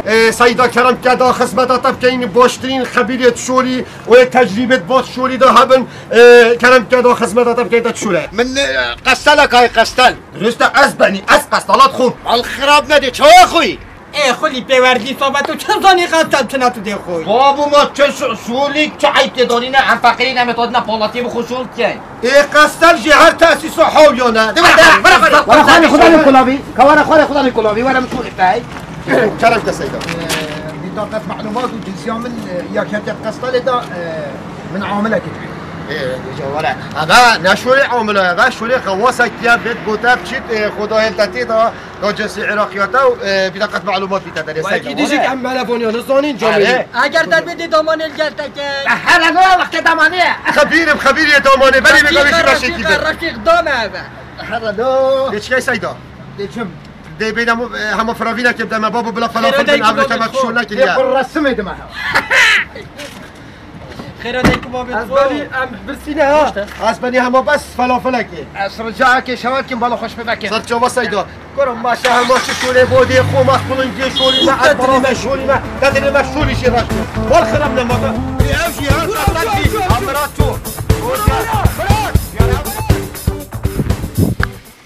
E, Seyda kerem keda xizmeta te bikeyn, baştirîn xebîrê şolî. Wê tecrîbet bat şolî de hebin, e, kerem keda xizmeta te bikeyn te şole. Min, e, qestelek ay qestel. Rüste ez benî, ez qestalat xum. Al xirab nedê, çawa xuyî? Ê xulî pêwerdî sobe tu çi zanî qestel çi ne tu dê xuyî? Babu ma çi şu-, şolî çi eyb tê danîne, em feqîrî ne, em ê tadine palatiyê bi xwe şol dikin. Ê qestel jê her tesîsa hawiyane. Were xanê xwe danê kulavî. Kawara xanê xwe danê kulavî. Were min şolî pey. Kerem ke Seyda. Bîtaqet melumat û cinsiya min, e, ya ketiye qestelê de, e, min amilekê. Ê, êca were. Eve ne şolê amile, eve şolê xewasek diye bêt gote biçît, e, xwedayên te tê de, da cinsê Iraqiyata û, e, bîtaqet melumat bîte derê Seyda. Belkî dijik em melefoniyane zanîn camê. Eger te bê dê damanê li gel te ke. Hele no wextê damanê. Xebîrim, xebîriyê damanê. Berî min gavê jî reşê kî. Reşîq dame eve. Hele no. Dê çikey Seyda? Dê çim. Dê bêne hema firavînekê bideme, babo bila felan fir bin, evre te me şol nekiriye. Dê xwe resimê dime. Xêra dê ku babê Ez benî em birsîne ha. Ez benî hema bes felafelekê. Ez ricaekê şewet kim bala xweş bivekin. Ser çava seyda. Koro maşa hema şu şûlê bo dê xo mas bulun dê şûlî me ez bala me şûlî me. Te dê me şûlî şî rakî. Bal xirab ne mata. Ev jî ha. Amira tu.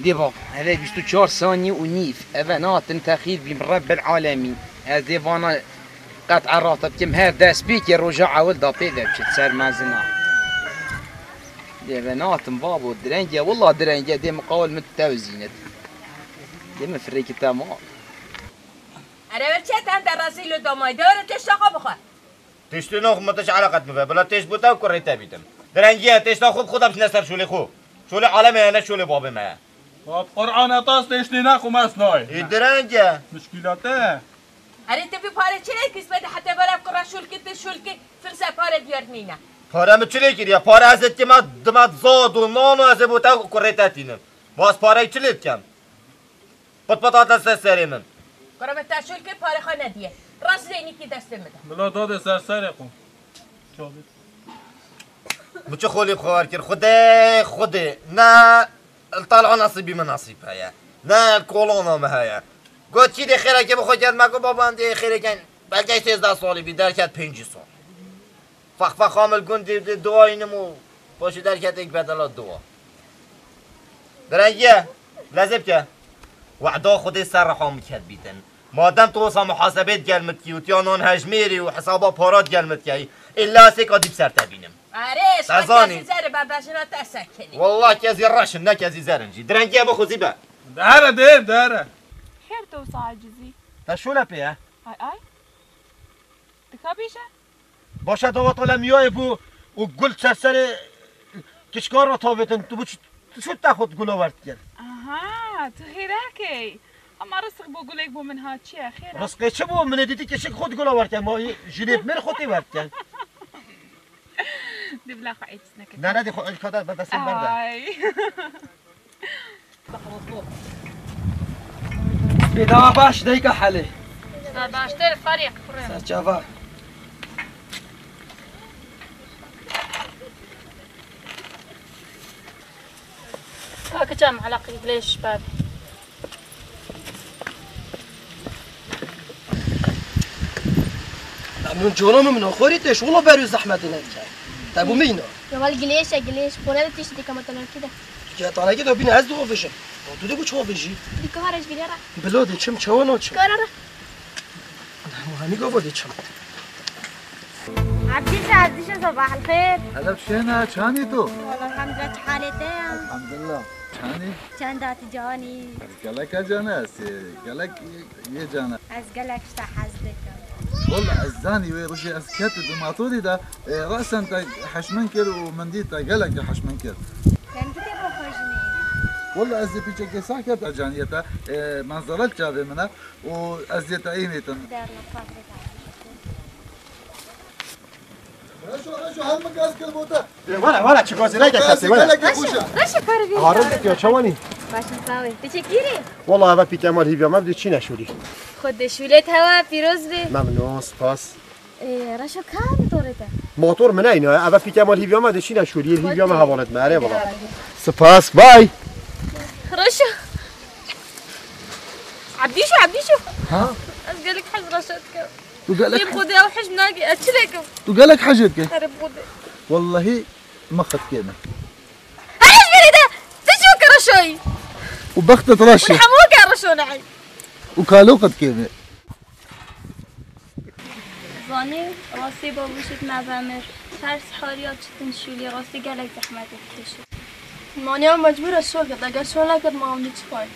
Dê bak, eve bîst û çar sanî û nîv. Eve natin texîr bîm Rebbil Alemîn. Ez dê vana qet erata bikim her dest pêkê roja ewil da pê de biçit ser mezina. Dê ve natim babo, direnge, willa direnge, dê miqawil min tewzînit. Dê min firêkî te mal. Erê, çi te hende rezîl û damayî de, were têşta xwe bixwe. Têştê naxwe, min te çi eleqet min ve? Bila têşt bo te û kurê te bîtim. Direngiye, têşta xwe bi xwe de biçine ser şolê xwe. Şolê alemê ye, ne şolê babê me ye. Bab, Qur'an etas têştê naxwe, mes nayê. Ê, direnge. Muşkîla te. Erê, tu vî parê çi lê kîs bede, heta bera kura şulkî, tu şulkî, firse pare diyar nîne. Pare min çi lê kiriye? Pare ez ê dikime dima zad û nan û ez ê bo te kurê te tînim. Bas pareyê çi lê dikem? Pit pit hate ser serê min. Kura me te şulkî, pare xwe nediye. Rast zeynîkî destê min de. Bila dadê ser serê xwe. Çavê. Min çi xolî xwe wer kir? Xwedê, Xwedê. Ne li tala nasîbî min nasîb heye. Ne li kolona min heye. Got, kî dê xêrekê bi xwe kerd, me got, baba, em dê xêrekên belkî sêzdeh salî bî, derket pêncî sal. Fex fex xamil gund dê, dê dua înim û paşê derket êk bedela dua. Direngiye, lezê bike. Wehda Xwedê ser reha min ket bîtin. Madem tu wisa muhasebê digel min dikî û tiya nan hejmêrî û hesaba para digel min dikeyî, illa ez êka dî bi ser te bînim. Erê, Te zanî. Kezî zer e, ben bejina te sekinî. Wallah kezî reş in, ne kezî zer in jî. Direngiye bixwe zî be. Dere dê, dere. Xêr tu wisa acizî. Te şole pê ye? Ay ay. Dika bîje? Başa dawata lemiyayê bû û gul ser serê kişkar re tavêtin. Tu bû çi, tu çi te xwe gula wert kir? Aha, tu xêrekey. Ama rizq bo gulek bo min ha çi ye, xêr e? Rizqê çi bo? Min ê dîtî kişik xwe gula wert kir. Ma jilêb mêr xwe tê wert kir. Dê bila xwe êtis neke. Ne, ne, dê xwe êlka de, be destê berde. Ay. Bêdava baş, deyka helê. Ser baştir, Farîq, kurê. Ser çava. Ka kiça min eleqî bilêş bab. Memnun cona min, min xorî têş, wilo berû zehmetê nedike. Te bû mîna. Ya wal gilêş e, gilêş. Xore de tiştî dikama tenekî de. Ya tenekî de bîne ez dixwe vijim. Ya tu de bû çawa vijî? Dikare ji gilê re. Bilo de çim çawa naçim. Kara re. Hemî gava de çim. Abdîşe, Abdîşe, sabah el xêr. Helal şena, çanî tu? Wala elhamdülillah, çi halê te ya? Elhamdülillah. Çanî? Çend hatî canî? Ez gelek can e, ez ê gelek yê can e. Ez gelek ji te hez dikim. Wala ez zanî wê rojê ez ketim di matorî de, e, rasen te heşmin kir û min dît te gelek heşmin kir. Kengî tê bo xwe jinê? Wala ez ê pîçekê sah ket te caniyê te, e, menzela çavê min e û ez ê te înîtim. Derna fazla. Reşo, Reşo, her min gaz kir bo te. Wala, wala, çi gazî neke kesê, wala. Reşo, Reşo, karı bir. Harun diyor, çawanî? Başın sağ ol. Teşekkür ederim. Wala eve pîte mal hîvya me bi çîne şûlî. Xwe de şûlê te hewa pîroz be. Memnun, spas. Ee, Reşo, ka motorê te? Motor min neyne, eve pîte mal hîvya me de çîne şûlî, hîvya me hevalet me, erê wala. Spas, bay. Reşo. Abdîşo, Abdîşo. Ha? Ez gelek hez Reşo dikim. Tu gelek Ê bi Xwedê ew hej nake, ez çi lêkim? Tu gelek hej dike. Erê bi Xwedê. Wallahî mixit kême. Hej berê de, tu çi weke Reşoyî? Û bextet reş e. Hemû weke Reşo nehî. Û kalo qet kême. Zanî, rastî bavûşit me vemir. Ters hariya çitin şûlî, rastî gelek zehmet dikişit. Manya mecbûr e şol ket, eger şol neket ma ew nî çi pay?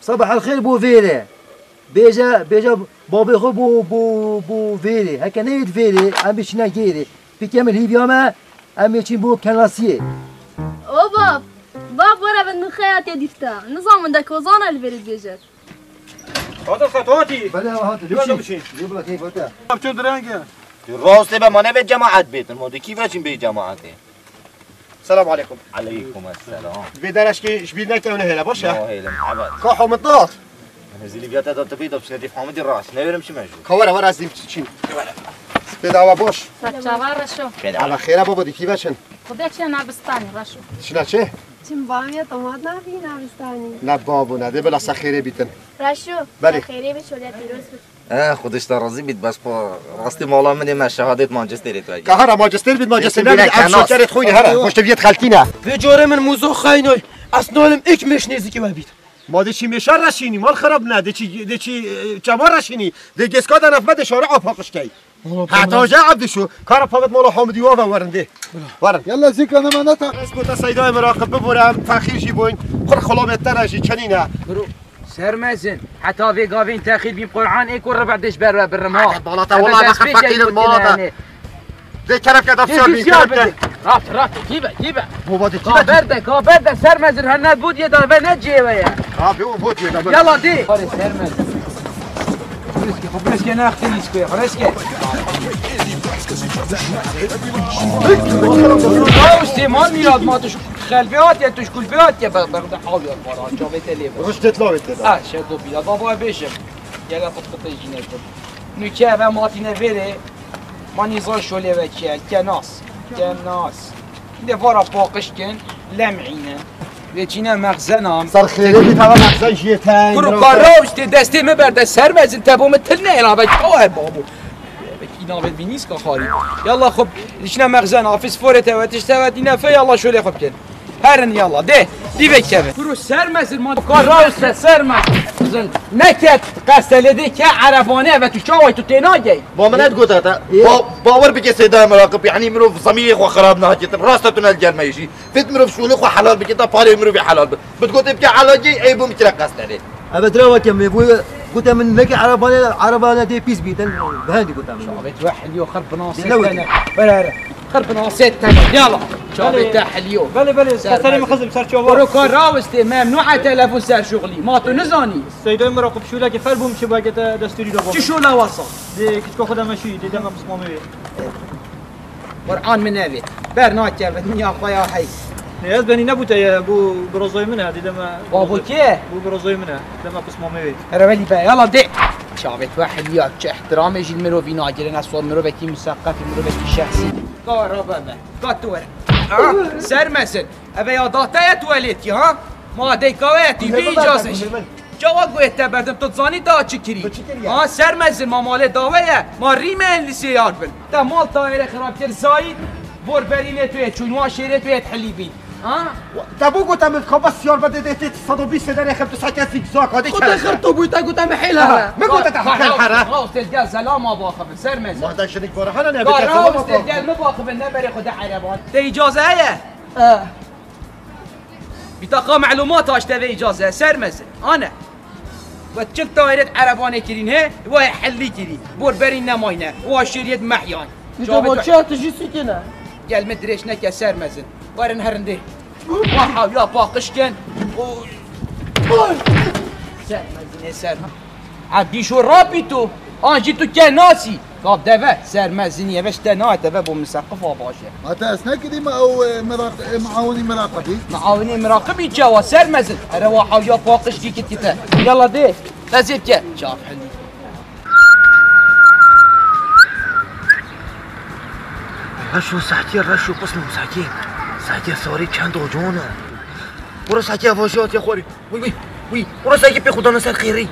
Sabah el xêr bo vêre. Bêje, bêje babê xwe bo, bo, bo vêrê. Heke neyêt vêrê, em bê çîne gêrê. Pîkê min hîviya me, em bê çîn bo kenasiyê. O bab, bab were bin min xeyatê dîfte. Nizam min de kozana li vêrê dibêje. Hadi Fethatî. Bele hadi. Yürü biçin. Yürü bırak, hey, bırak. Bab ço direnge. Rastê be ma nebe cemaat bêtin. Ma de kî veçin bê cemaatê. Selamu aleykum. Aleykum esselam. Vê dereşkê ji bîr nekewne hele, baş e? No hele, ebed. Ka Hamid da? Zilî viyata da tepî da pişne dîf Hamidî rast. Ne verim çi mejû. Ka were, were ez dîm çi çîn. Were. Tê dawa boş. Serçava reşo. Ala xêra baba, dikî veçin. Xwedê çi nabistanî reşo. Şina çi? Çim bamiye tomat nabî nabistanî. Ne babo ne, dê bila se xêrê bîtin. Reşo. Belê. Xêrê bi şole pîroz bi. Eh, Xwedê ji te razî bît, bes pa rastî mala min ê me şehadet Manchesterê tu hegî. Kahara Manchester bît, Manchester Yetim nebît, bile ev kenas. Şokerê xwînî here. Hoşte viyet xeltîne. Vê corê min muzo xeynoy. Ez nalim ek mêş nêzîkî we bît. Ma de çî mêşa reşînî, mal xirab ne, de çî, de çî, e, çema reşînî, de geska de nefme de şare apaqişkey. Heta je Abdişo, kara pavet mala Hamidî wa ve werin de. Werin. Yalla zîka nema neta. Ez gota Seydayê Miraqib bibore, em fexîr jî bûn, xur xulamet te re jî çenîne. Bro, Sermezin, heta vê gavên texîr bîm Qur'an ê ku ribe diş ber we birim ha. Hadi bala te, Ebe wala dest bexir pê feqîrin gel mala te. Kutine. De kerem ke dafşar bin, kerem ke. Raft, raft, kîbe, kîbe. Baba de kîbe. Ka berde, ka berde, Sermezin her ne bodiye da ve ne cêwe ye. Abi o bodiye da. Yala de. Hadi Sermezin. Xwirêzke, xwirêzke, ne axtê lîskê, xwirêzke. Rawiştê mal mîrad ma tu şu xelbê hatiye, tu şu kulbê hatiye, be-, be-, be-, hawiya para, çavê te lê be. Ruştet lavê te da. Ha, şedo bila, baba bêşim. Gele qıt qıtê jî nekin. Nûke eve matîne vêrê, ma nîzan şolê ve ke, ke nas, ke nas. Hindê vara paqij kin, lem'îne. Vê çîne mexzena. Ser xêrê bî, tava mexzen jiyê te. Kuro ka rawiştê destê mi berde Sermezin, te bo mi til neyna ve çawa he babo. Vekî navê bî nîska xarî. Yalla xwe, dişine mexzena, fis forê te ve, tişt te ve, dîne fe, yalla şolê xwe bikin. Herin yalla, de, dî vekeve. Kuro Sermezin, ma ka rawişte Sermezin. Neket, qestelê de ke erebane ve tu çaway tu têna gey. Ba min et gota te. Ba-, bawer bike Seyda Miraqib, yani mirov zemîrê xwe xirab nake. Rast e tu ne gel me jî. Fit mirov şûlê xwe helal bike, ta parê mirovî helal bi. Bi gotê bike helal gey, ey bû min kire qestelê. Evet, reva ke me bû, gote min neke erebane, erebane dê pîs bîtin. Behendi gote min. Çavê tu heliyo xir binasê tene. Bere, bere. Xir binasê tene. Yala. Çavê te heliyo. Belê, belê. Ser serê min xizim, ser çava. Bro ka rawistê, memnû e telefon ser şuxlî. Ma tu nizanî. Seyda Miraqib şûlekî xer bûm, çi bagete destûrî de bû. Çi şûla wasa? Dê kiçka xwe de meşûyî, dê deme pismamê wê. Qur'an min nevê. Ber nakeve, dinya xwe ya hey. Nê, ez benî nebû te ye, bû birozoyê min e, dê deme. Babo kê? Bû birozoyê min e, deme pismamê wê. Here welî be, yala dê. Çavê tu heliya, çi ihtiramê jî mirovî nagirin, ez sor mirovekî museqefî, mirovekî şexsî. Ka rabe me, ka tu were. Ha, Sermezin. Eve ya date ye tuwaletî ha? Ma dey ka we yetî, vê îcaze jî. Çawa goyê te berdim, tu zanî da çi kirî? Tu çi kiriye? Ha, Sermezin, ma malê dawe ye, ma rî me en lîsê yar bin. Te mal tayêre xirab kir, zayîd, bor berînê tu yê çûn, wa şêrê tu yê helî bîn. Ha? Te bû gote min, ka bes yar be, dê, dê, tê sed û bîst derê xem tu seke zîkzak, hadi. Xwe te xirto bûy, te gote min hêl here. Min gote te hêl here. Raw, raw, tezgel zelama baxibin, Sermezin. Ma de şinik bara hana ne, raw, tezgel mi baxibin, ne berê xwe de ereban. Te îcaze heye? Bitaqa melûmat haşte vê îcaze, Sermezin. Ane. We çil tayret erebanê kirîn he, we hellî kirî. Bor berîn nemayne. Wa şêriyet mehyan. Nîto bo çi tu jî sikine? Gel me dirêj neke, Sermezin. Werin herindê. Wa hawiya paqij ken. Oy. Sermezinê ser. Ebdîşo rapî tu. An jî tu ke nasî. Gab deve, Sermezinî, eve ji te nayê, te ve bo miseqif a baş e. Hata ez nekirî me ew, e, miraq-, e, miawinî miraqibî. Miawinê miraqibî çawa, Sermezin? Here wa hawiya paqij kî kit kite. Yala dê, qezê bike. Çaf helî. Reşo saetê, reşo qism saetê. Saetê sarê çend ocon e. Bura saetê avaşê hatiye xwarî. Wî, wî, wî. Ora sanki pê xwe dana ser qêrî.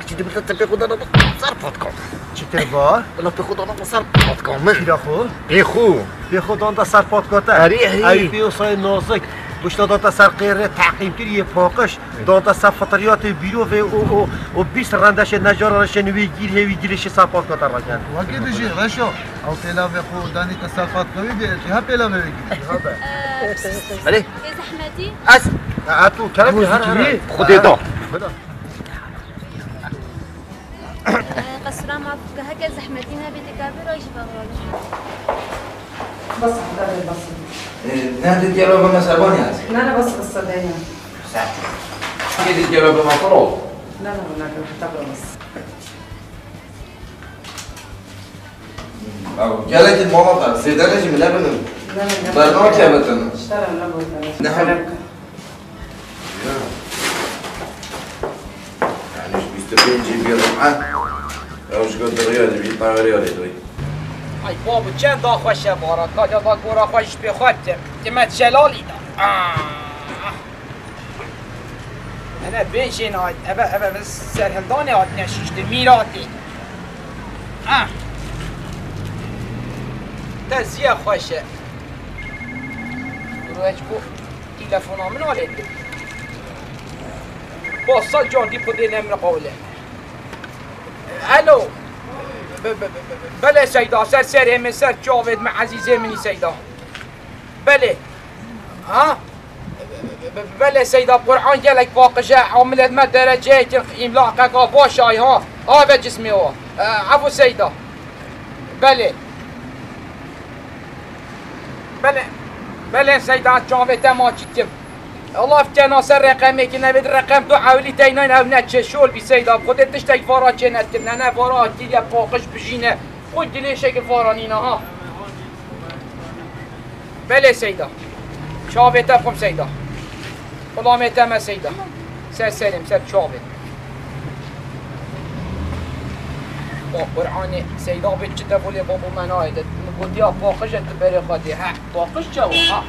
Piçî dibir te pê xwe dana ser patka. Çi tê ba? Bila pê xwe dana ser patka min. Pîra xwe? Pê xwe. Pê xwe danta ser patka te. Erî, erî. Ew pê o sayê nazik. Guşta danta ser qêrê teqîm kir yê paqij. Danta ser fitriyatê bîrovê û, û, û bîst rendeşê necara reşên wî gîr hê wî girêşê ser patka te raken. Wekî dijî, reşo. Ew pêlavê xwe danî te ser patka wî bê, jî ha pêlavê wî girî. Erê. Tê zehmetî? Ez. Ha, tu kerem her, her. Xwedê da. Qesura maf ke heke zehmetî nebê, dikabî roj ji vexwe. Bas, bas. Ne dît gelo bime serban ya? Ne, ne, bas, bas, dene. Kê dît gelo bime xwe? Ne, ne, ne, ne, bas. Ew gelekî mala te, zêde ne jî min nebinin. Ne, ne, ne. Bernakevin. Ştera ne bû. Ne hem. Ya. Yani şu bîst û pêncî bir ruhe. Ew ji gund riya dibî, tayarê ya dê doy. Ay babo, çend da xweş e bara. Ka da gora xwe ji pê xwe dikim. Dime Celalî da. Ah. Ene bêjên ay, eve, eve, eve serhildanê hatine şiştin, mîratê. Ah. Te ziya xweş e. Roç bu telefona min alê. Basa can dî xudê nemre qawle. Alo. Be-, be-, be-, be-, belê Seyda, ser serê min, ser çavê min, ezîzê min Seyda. Belê. Ha? Be-, be-, belê Seyda, Qur'an gelek paqij e, a milet me dereceyek îmlaqeka baş ay ha. Ave cismê o. E, efu Seyda. Belê. Belê. Belê Seyda, çavê te maçî kim. Allah fitena ser reqemê ki nevêt reqem tu ewlî teynayn ev ne çeşol bî Seyda. Xwedê tiştek vara çê netkirine, ne vara kiriye paqij bijîne. Xwe dilê şekil vara nîna ha. Belê Seyda. Çavê te xum Seyda. Xulamê te me Seyda. Ser serê min, ser çavê. O Qur'anê Seyda bê çi devolê babo me nayê de. Min gotiya paqij e tu berê xwe dê. He, paqij çawa? Ha.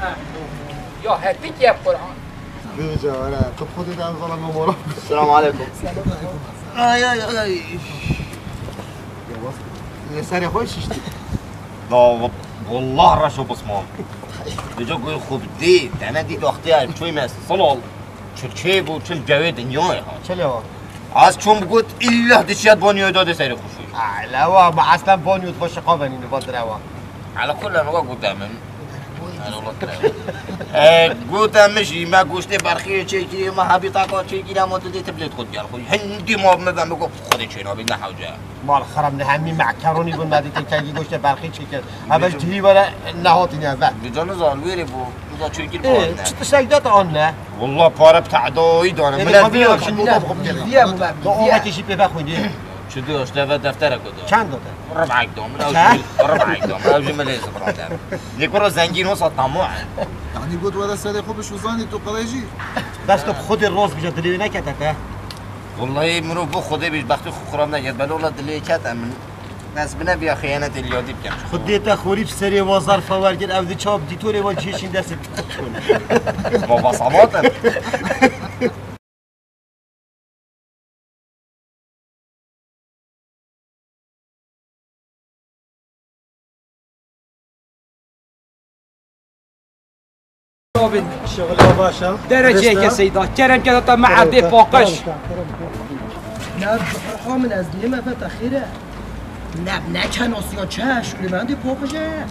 He. Ya hetik ye Qur'an. Bêje were, tu xwedê de em zalama mora. Selamun aleyküm. Ay, ay, ay. Ya bas. Li serê xwe şiştî. Da, wallah reşo pisman. Dêca goy xwe bi dê, te ne dît wextê ev çoy me salal. Çi çê bû, çim cewê dinyayê ha. Çi lewa? Ez çûm got, îllah diçiyat banyoyê dadê serê xwe şûyî. Ay, lewa, ma eslen banyo xwe şiqavenî li va direwa. Ala kullen wa gote min. E, gote min jî, me goştê berxiyê çêkirî, me hebî taka çêkirî, ama tu dê tiblêt xwe diyar xwe. Hindî ma bi min ve min got, Xwedê çê nabî, ne hewce. Mal xerab ne hemî me'keronî bûn, me dîtin kengî goştê berxî çêkir. Eve ji cihî were nehatîne eve. Dîca nizan wêrê bû, dîca çêkir Ê, bû anne. Çi tiştek de te anne? Wallah pare bi te'dayî dane. Ê, Min ez dixwazim diyar çi bû, bû, bû, bû, bû. Ziya bû be, Bi ziya. Avekî jî pê vexwînî. Çi diyor, işte ve deftere koydu. Çend o te? Rib'ek dom, Çend? Rib'ek dom, ev jî min lê zifrande. Lê kuro zengîn olsa tamam. Yani got were serê xwe bişûzanî tu qirêjî. Bes tu xwedê roz bije dilê wê nekete te. Wallahî mirov bo xwedê bêj bextê xwe xirab neket. Belê wala dilê kete min. Ez bine biya xiyane tê liyadî bikem. Xwedê te xorî bi serê wa zarfa wergir ev di çap dîtorê wa cihê şîn destê. Ma basamat in. Şixula baş e. Dereceyeke Seyda. Kerem ke data me erdê paqij. Ne, Burhan min ez nême ve te xêr e. Ne, ne kenasiya çe, şûlê me endê paqij e.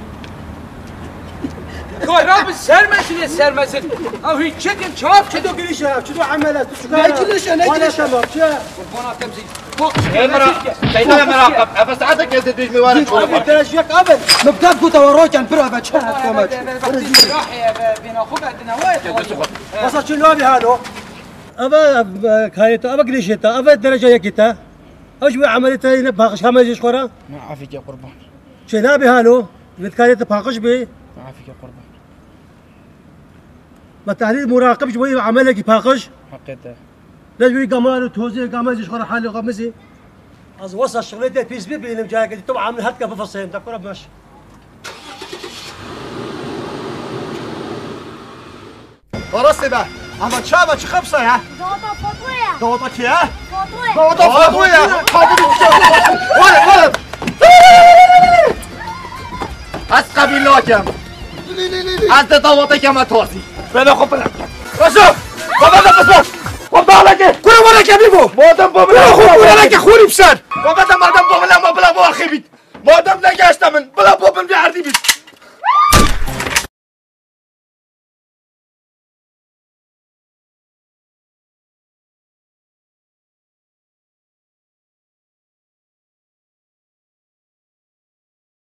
Kay Rabbi sermezin e sermezin. Ew hîn çekin çap çi do girişe, çi do emele, tu çi Ne girişe, ne girişe. Tamam, çi? Qurbana temsil. Bak, Emra, Seyda Emra, efe saate geldi düz mi var? Abi, derecek abi. Mebdeb gota waraken bir abi çe hat komet. Masa çi labi halo? Ava, e, kareta, ava girişeta, ava derece yekita. Ew ji wê emelê te ne paqij heme ji xwe re? Ne afîke qurban. Çênabê halo, vê dikarê te paqij bê? Ne afîke qurban. Me tehlîl muraqib ji wê emelekî paqij? Heqê te. Ne ji wê gamar û tozê gamar ji xwe re halê xwe mizê? Ez wesa şixulê te pîs bibînim, cayeke dî tu emel her dika bifiseyim, te kura meş. Rastê be. Ama çava çi xepsa ya? Dawata Fatma ya. Dawata kî ya? Fatma ya. Dawata Fatma ya. Kadın işte. Oğlum, oğlum. Ez qebîl nakem. Ez de dawata kema tazî. Bebe xwe bile. Raşo. Baba da pisa. Xwe bala ke. Kura wala ke bîbo. Madem baba. Kura xwe kura ke xorî biser. Baba da madem baba la ma bila bo axê bît. Madem negeşte min, bila bo bin vê erdî bît.